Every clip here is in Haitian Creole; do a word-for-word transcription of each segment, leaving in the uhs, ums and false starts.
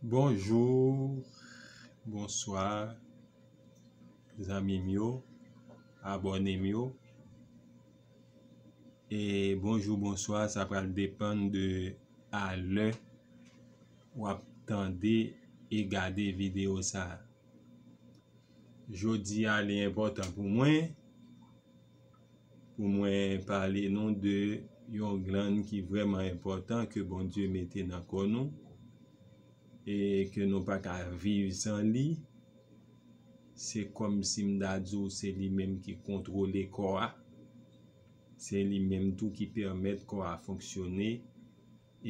Bonjou, bonswa, zanmi m yo, abòne m yo. E bonjou, bonswa, sa pral depann de a lè w ap tande e gade videyo sa a. Jodi a, li enpòtan pou mwen, pou mwen pale nou de yon glann ki vrèman enpòtan ke Bondye mete nan kò nou, e ke nou pa ka viv san li. Se kòmsi m ta di w se li menm ki kontwole kò a. Se li menm tou ki pèmèt kò a fonksyone,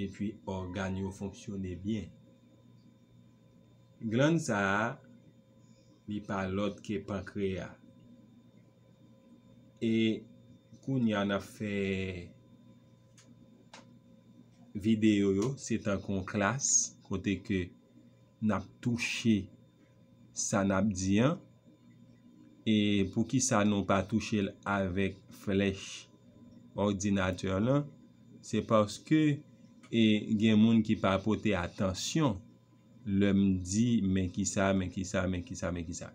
epi ògàn yo fonksyone byen. Glann sa a, li pa lòt ke pankreya. E kounye a n ap fè videyo yo, se tankou yon klas kote ke n ap touche sa n ap di an. E poukisa nou pa touche l avèk flèch òdinatè lan? Se paske, e, gen moun ki pa pote atansyon lè m di men kisa, men kisa, men kisa, men kisa.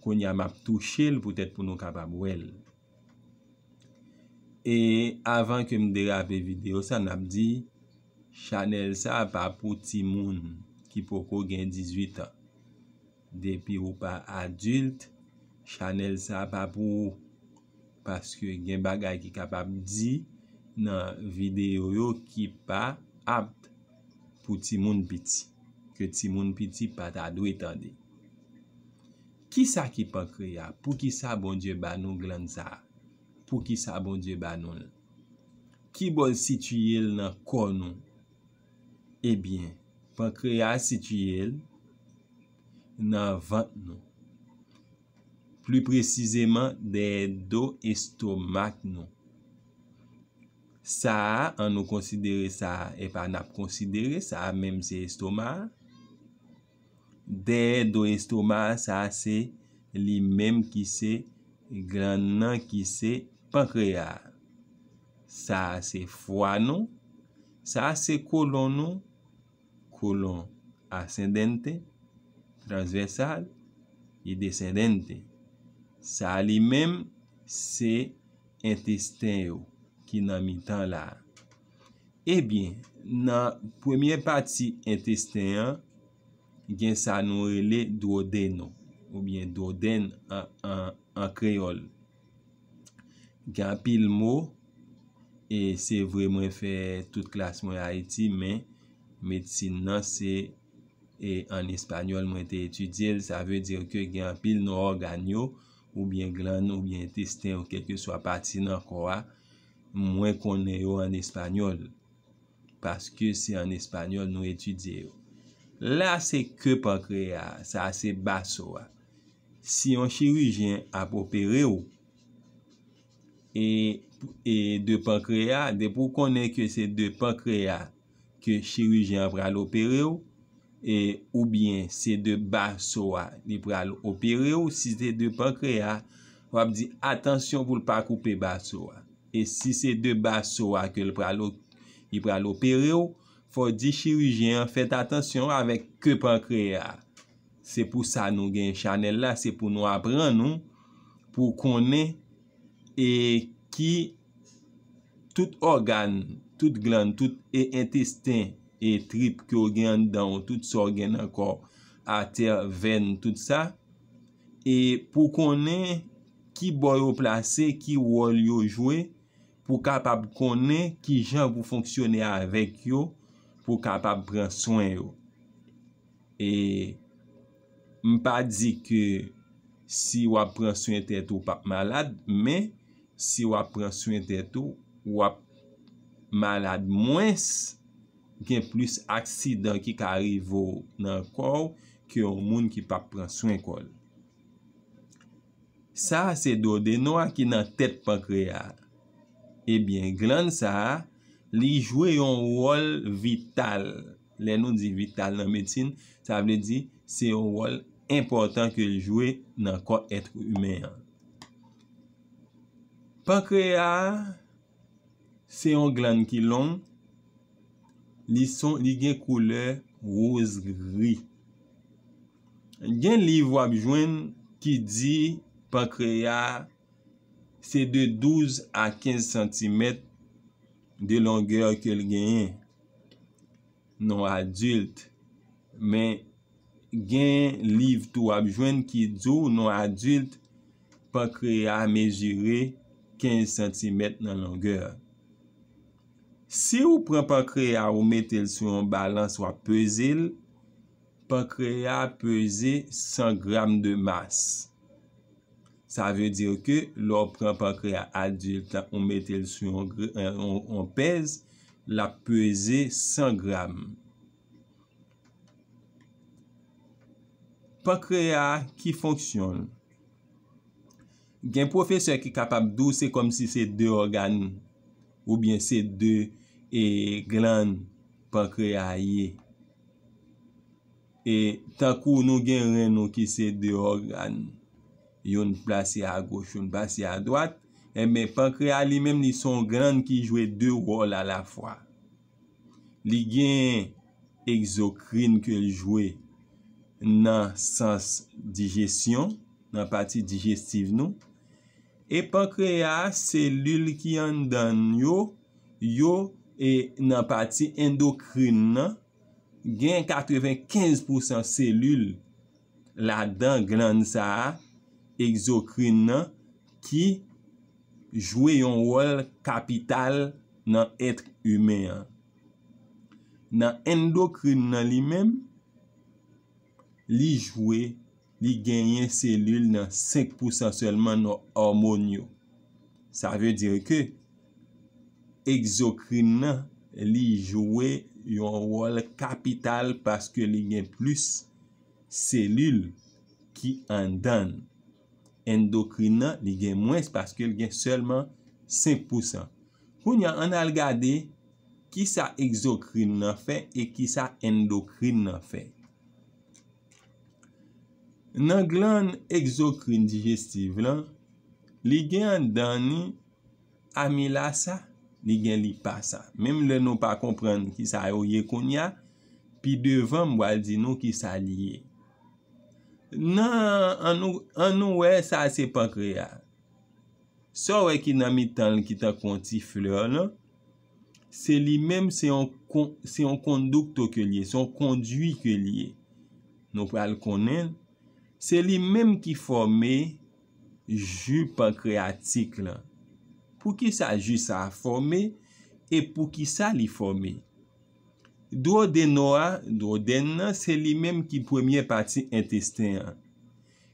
Kounye a m ap touche l poutèt pou nou kapab wè l. E avan ke m derape videyo sa, n ap di, chanèl sa pa pou timoun ki poko gen dizuit an. Depi ou pa adilt, chanèl sa pa pou ou. Paske gen bagay ki kapab di nan videyo yo ki pa apt pou timoun piti, ke timoun piti pa ta dwe tande. Kisa ki pankreya? Poukisa Bondye ba nou glann sa a? Poukisa Bondye ba nou l? Ki bò l sitiye l nan kò nou? Ebyen, pankreya sitiye l nan vant nou. Pli presizeman, dèyè do estomak nou. Sa a, an nou konsidere sa a, epa n ap konsidere sa a menm se estoma a. Dèyè do estoma a, sa a se li menm ki se glann nan ki se pankreya a. Sa a se fwa nou. Sa a se kolon nou. Kolon asendente, transvèsal, e desendente. Sa a li menm se entesten yo ki nan mitan la a. Ebyen, nan premye pati entesten an, gen sa nou rele dwodeno, oubyen dwodèn an, an, an kreyòl. Gen anpil mo, e se vre mwen fè tout klas mwen Ayiti, men medsin nan se, e ann espanyòl mwen te etidye l, sa vle di ke gen anpil non ògàn yo, oubyen glann, oubyen entesten, ou kèlkeswa pati nan kò a, mwen konnen yo ann espanyòl, paske se ann espanyòl nou etidye yo. La se ke pankreya a, sa se baso a. Si yon chirijyen ap opere w, e, e de pankreya, depi w konnen ke se de pankreya ke chirijyen an pral opere w, e, oubyen se de baso a li pral opere w, si se de pankreya, w ap di atansyon pou l pa koupe baso a. E si se de baso a ke l pral o-, li pral opere w, fò w di chirijyen an fèt atansyon avèk ke pankreya a. Se pou sa nou gen chanèl la, se pou nou aprann nou, pou w konnen e ki tout ògàn, tout glann, tout e entesten e trip ke w gen anndan w, tout sa w gen nan kò w, atè, vèn, tout sa. E pou konnen ki bò yo plase, ki wòl yo jwe, pou w kapab konnen ki jan pou fonksyone avèk yo, pou w kapab pran swen yo. E m pa di ke si w ap pran swen tèt ou, w p ap malad, men si w ap pran swen tèt ou, w ap malad mwens, gen plis aksidan ki ka rive w nan kò w ke yon moun ki p ap pran swen kò l. Sa a se dwodeno a ki nan tèt pankreya a. Ebyen, glann sa a, li jwe yon wòl vital. Lè nou di vital nan medsin, sa vle di se yon wòl enpòtan ke l jwe nan kò èt imen an. Pankreya a, se yon glann ki long, li son, li gen koulè wouz gri. Gen liv w ap jwenn ki di pankreya se de douz a kenz santimèt de longè ke l genyen, non adilt. Men gen liv tou w ap jwenn ki di w non adilt, pankreya mezire kenz santimèt nan longè. Si w pran pankreya ou mete l sou yon balans, w ap peze l, pankreya peze san gram de mas. Sa vle di ke lè w pran pankreya adilt la, ou mete l sou yon, yon, yon pèz, l ap peze san gram. Pankreya, ki fonksyon l? Gen pwofesè ki kapab di w se kòmsi se de ògàn oubyen se de e, glann pankreya ye. E tankou nou gen ren nou ki se de ògàn, youn plase agoch, youn plase adwat, enben pankreya li menm li se yon glann ki jwe de wòl alafwa. Li gen egzokrin ke l jwe nan sans dijesyon, nan pati dijestiv nou. E pankreya, selil ki anndan yo, yo e nan pati endokrin nan, gen katrevenkenz pousan selil ladan glann sa a, egzokrin nan, ki jwe yon wòl kapital nan èt imen an. Nan endokrin nan li menm, li jwe, li genyen selil nan senk pousan sèlman nan òmòn yo. Sa vle di ke egzokrin nan, li jwe yon wòl kapital paske li gen plis selil ki anndan l. Endokrin nan, li gen mwens paske l gen sèlman senk pousan. Kounye a, ann al gade kisa egzokrin nan fè e kisa endokrin nan fè. Nan glann egzokrin dijestiv lan, li gen anndan li amilasa, li gen lipasa. Menm lè nou pa konprann kisa yo ye kounye a, pi devan m pral di nou kisa li ye. Nan, ann nou, ann nou wè sa se pankreya. Sa w wè ki nan mitan l ki tankou yon ti flè lan, se li menm, se yon kon-, se yon kondikte ke l ye, se yon kondui ke l ye. Nou pral konnen l. Se li menm ki fòme ji pankreyatik lan. Poukisa ji sa a fòme e poukisa li fòme? Dwodeno a, dwodèn nan, se li menm ki premye pati entesten an.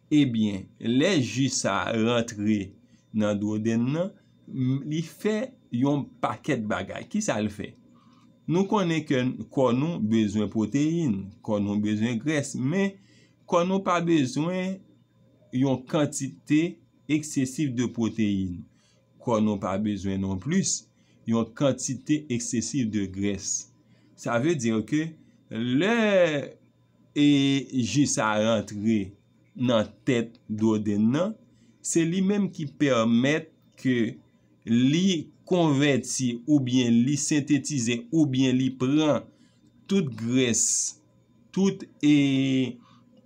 Ebyen, lè ji sa a rantre nan dwodèn nan, m-, li fè yon pakèt bagay. Kisa l fè? Nou konnen ke kò nou bezwen pwoteyin, kò nou bezwen grès, men kò nou pa bezwen yon kantite eksesif de pwoteyin. Kò nou pa bezwen non plis yon kantite eksesif de grès. Sa vle di ke lè e ji sa a rantre nan tèt dwodèn nan, se li menm ki pèmèt ke li konvèti oubyen li sentetize oubyen li pran tout grès, tout e,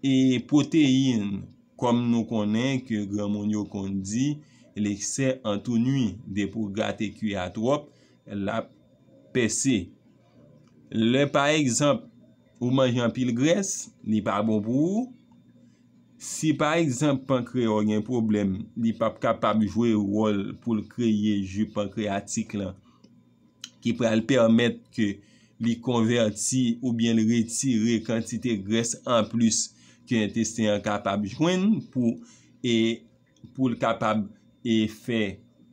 e pwoteyin, kòm nou konnen ke granmoun yo konn di, l'excès ennuie, depi w gate kui a twòp, l ap pèse. Lè, pa egzanp, ou manje anpil grès, li pa bon pou ou. Si, pa egzanp, pankreya w gen pwoblèm, li p ap kapab jwe wòl pou l kreye ji pankreyatik lan, ki pral pèmèt ke li konvèti oubyen l retire kantite grès anplis ke entesten an kapab jwenn pou, e, pou l kapab, e, fè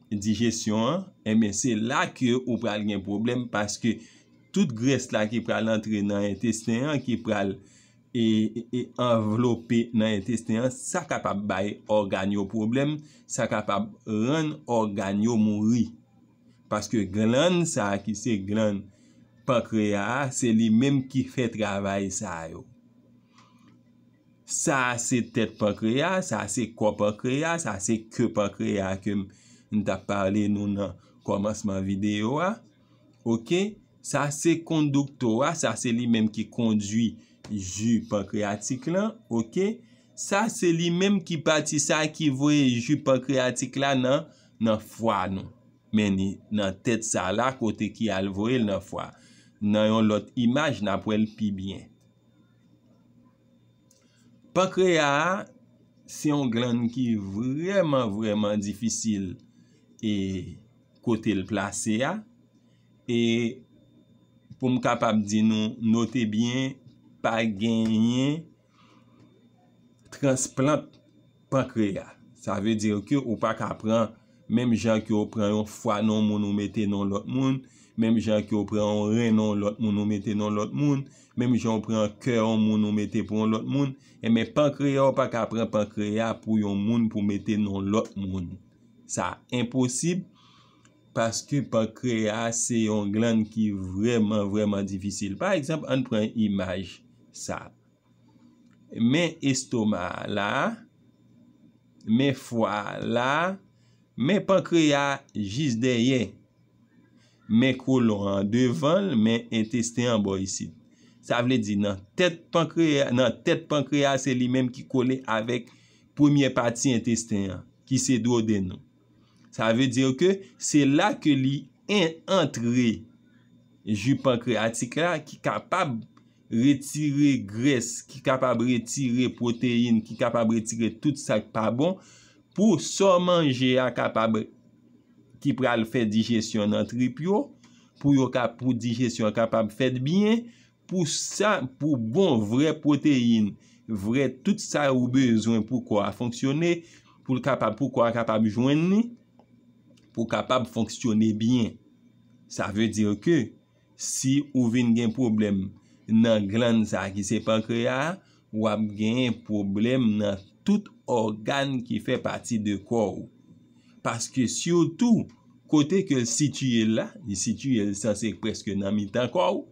dijesyon an, enben, se la ke ou pral gen pwoblèm, paske tout grès la ki pral antre nan entesten an, ki pral, e, e, e, anvlope nan entesten an, sa kapab bay ògàn yo pwoblèm, sa kapab rann ògàn yo mouri. Paske glann sa a ki se glann pankreya a, se li menm ki fè travay sa yo. Sa a se tèt pankreya, sa a se kò pankreya, sa a se ke pankreya ke m, m t ap pale nou nan kòmansman videyo a. Oke? Sa se kondikto a, sa se li menm ki kondui ji pankreyatik lan, oke? Sa se li menm ki pati sa ki voye ji pankreyatik la nan, nan fwa nou. Men ni nan tèt sa la kote ki al voye l nan fwa. Nan yon lòt imaj, n ap wè l pi byen. Pankreya a, se yon glann ki vrèman, vrèman difisil e kote l plase a. E pou m kapab di nou, note byen, pa genyen transplant pankreya. Sa vle di ke ou pa ka pran, menm jan ke ou pran yon fwa nan yon moun ou mete nan yon lòt moun, menm jan ke ou pran yon ren nan yon lòt moun ou mete nan yon lòt moun, menm jan ou pran kè yon moun ou mete pou yon lòt moun, enben pankreya ou pa ka pran pankreya pou yon moun pou mete nan yon lòt moun. Sa enposib, paske pankreya se yon glann ki vrèman, vrèman difisil. Pa egzanp, ann pran imaj sa. Men estoma a la, men fwa a la, men pankreya jis dèyè, men kolon an devan l, men entesten an bò isit. Sa vle di nan tèt pankreya, nan tèt pankreya se li menm ki kole avèk premyè pati entesten an, ki se dwoden nou. Sa vle di ke se la ke li en-, antre ji pankreyatik la ki kapab retire grès, ki kapab retire pwoteyin, ki kapab retire tout sa k pa bon pou sa w manje a kapab, ki pral fè dijesyon nan trip yo, pou yo ka, pou dijesyon an kapab fèt byen, pou sa, pou bon vrè pwoteyin, vrè tout sa ou bezwen pou kò a fonksyone, pou l kapab, pou kò a kapab jwenn li, pou kapab fonksyone byen. Sa vle di ke si ou vin gen pwoblèm nan glann sa ki se pankreya a, w ap gen pwoblèm nan tout ògàn ki fè pati de kò w. Paske sitou, kote ke l sitiye la, li sitiye l sanse prèske nan mitan kò w,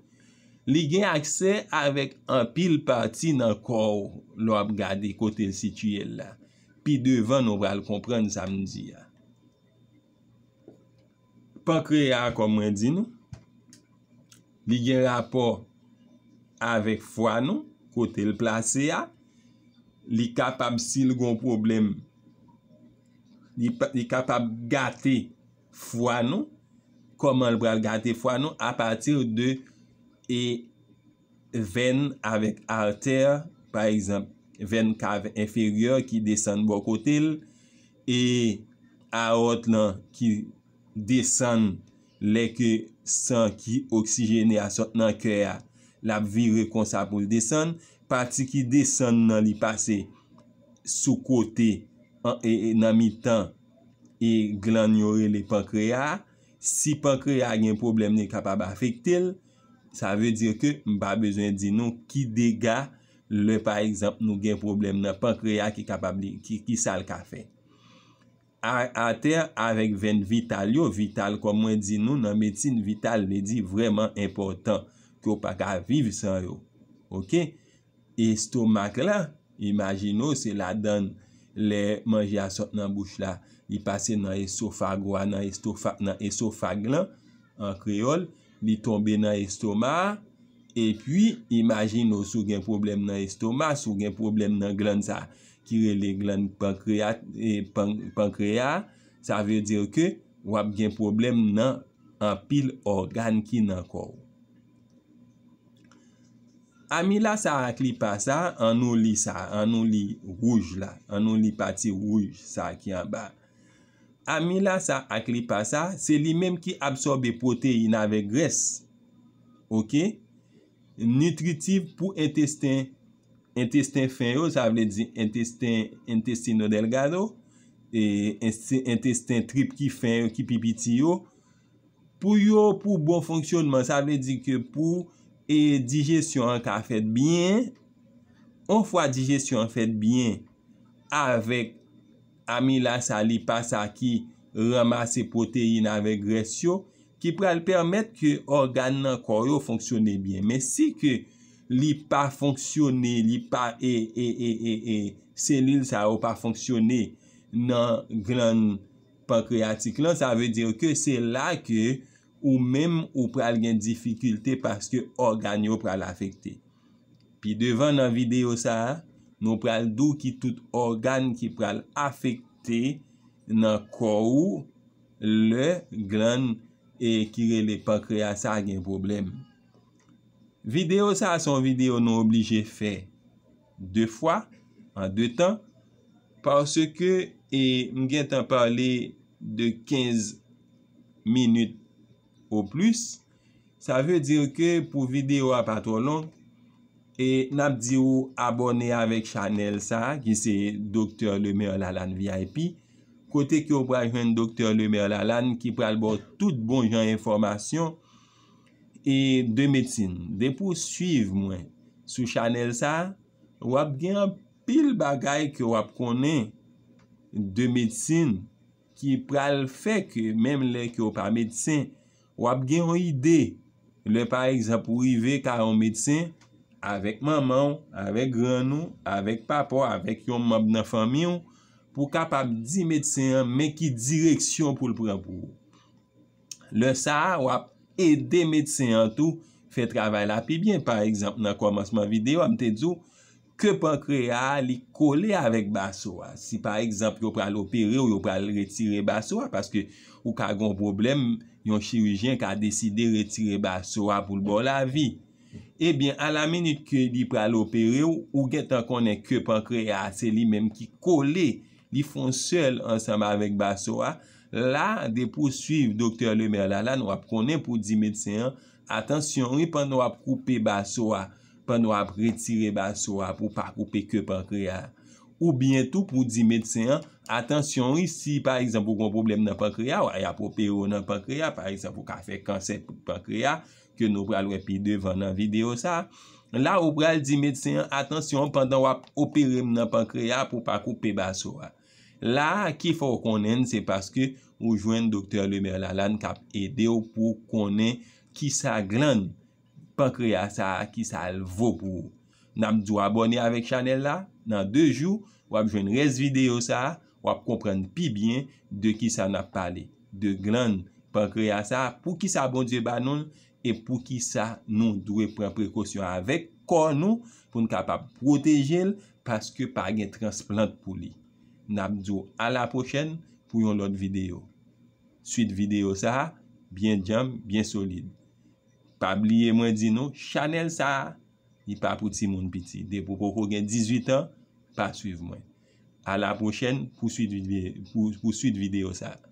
li gen aksè avèk anpil pati nan kò w lè w ap gade kote l sitiye l la. Pi devan nou pral konprann sa m di a. Pankreya a, kòm mwen di nou, li gen rapò avèk fwa nou, kote l plase a. Li kapab, si l gon pwoblèm, li, pa- li kapab gate fwa nou. Kòman l pral gate fwa nou? Apati de e, venn avèk atè, pa egzanp, venn kav enferyè ki desann bò kote l, e awòt lan ki desann lè ke san ki oksijene a sot nan kè a, l ap vire konsa pou l desann. Pati ki desann nan li pase sou kote, an, e, e, nan mitan, e glann yo rele pankreya a. Si pankreya a gen pwoblèm, li kapab afekte l. Sa vle di ke m pa bezwen di nou ki dega lè, pa egzanp, nou gen pwoblèm nan pankreya ki kapab li, ki, ki sa l ka fè. A, atè avèk venn vital yo, vital, kòm mwen di nou nan medsin, vital vle di vrèman enpòtan, ke w pa ka viv san yo. Oke? Estomak la, imajine w, se ladann lè manje a sot nan bouch la, li pase nan esofago a, nan estofa-, nan esofag lan, an kreyòl, li tonbe nan estoma a, epi imajine w si w gen pwoblèm nan estoma, si w gen pwoblèm nan glann sa ki rele glann pankreya, e, pan-, pankreya, sa vle di ke w ap gen pwoblèm nan anpil ògàn ki nan kò w. Amila sa ak lipa sa, an nou li sa, an nou li wouj la, an nou li pati wouj sa ki anba. Amila sa ak lipa sa, se li menm ki absòbe pwoteyin avèk grès. Oke? Nitritif pou entesten, entesten fen yo, sa vle di entesten, intestino delgado, e ensti-, entesten trip ki fen yo, ki pi piti yo, pou yo, pou bon fonksyonman, sa vle di ke pou, e, dijesyon an ka fèt byen, yon fwa dijesyon an fèt byen avèk amila sa, lipa sa ki ranmase pwoteyin avèk grès yo, ki pral pèmèt ke ògàn nan kò yo fonksyone byen. Men si ke li pa fonksyone, li pa, e, e, e, e, e, selil sa yo pa fonksyone nan glann pankreyatik lan, sa vle di ke se la ke ou menm ou pral gen difikilte paske ògàn yo pral afekte. Pi devan nan videyo sa a, nou pral di w ki tout ògàn ki pral afekte nan kò ou lè glann e ki rele pankreya sa a gen pwoblèm. Videyo sa a se yon videyo nou oblije fè de fwa, an de tan, paske e, m gentan pale de kenz minit o plis. Sa vle di ke pou videyo a pa twò long, e n ap di w abòne avèk chanèl sa a, ki se Doktè Lemaire Lalanne V I P, kote ke w pral jwenn Doktè Lemaire Lalanne ki pral ba w tout bon jan enfòmasyon e de medsin. Depi w swiv mwen sou chanèl sa a, w ap gen anpil bagay ke w ap konnen de medsin ki pral fè ke menm lè ke w pa medsen, w ap gen yon ide. Lè pa egzanp ou rive ka yon medsen, avèk manman w, avèk grann ou, avèk papa w, avèk yon manm nan fanmi w, pou w kapab di medsen an men ki direksyon pou l pran pou ou. Lè sa a, w ap ede medsen an tou fè travay la pi byen. Pa egzanp, nan kòmansman videyo a, m te di w ke pankreya a, li kole avèk baso a. Si pa egzanp, yo pral opere w, yo pral retire baso a, paske ou ka gen yon pwoblèm, yon chirijyen ka deside retire baso a pou l ba w lavi. Ebyen, alaminit ke li pral opere w, ou gentan konnen ke pankreya a, se li menm ki kole, li fè yon sèl ansanm avèk baso a. La, depi w swiv Doktè Lemaire Lalanne, w ap konnen pou di medsen an, atansyon wi, pandan w ap koupe baso a, pandan w ap retire baso a, pou w pa koupe ke pankreya a. Oubyen tou pou di medsen an, atansyon wi, si pa egzanp ou gen yon pwoblèm nan pankreya, w a, y ap opere w nan pankreya, pa egzanp ou ka fè kansè pankreya, ke nou pral wè pi devan nan videyo sa a. La ou pral di medsen an, atansyon, pandan w ap opere m nan pankreya pou w pa koupe baso a. La a, ki fè w konnen l, se paske ou jwenn Doktè Lemaire Lalanne k ap ede w pou w konnen kisa glann pankreya sa a, kisa l vo pou ou. N ap di w abòne avèk chanèl la, nan de jou, w ap jwenn rès videyo sa a, w ap konprann pi byen de kisa n ap pale, de glann pankreya sa a, poukisa Bondye ba nou l, e poukisa nou dwe pran prekosyon avèk kò nou pou n kapab pwoteje l, paske pa gen transplant pou li. N ap di w a la pwochèn pou yon lòt videyo. Swit videyo sa a, byen djanm, byen solid. Pa bliye mwen di nou, chanèl sa a, li pa pou timoun piti. Depi w poko gen dizuit an, pa swiv mwen. A la pwochèn pou swit vide-, pou, pou swit videyo sa a.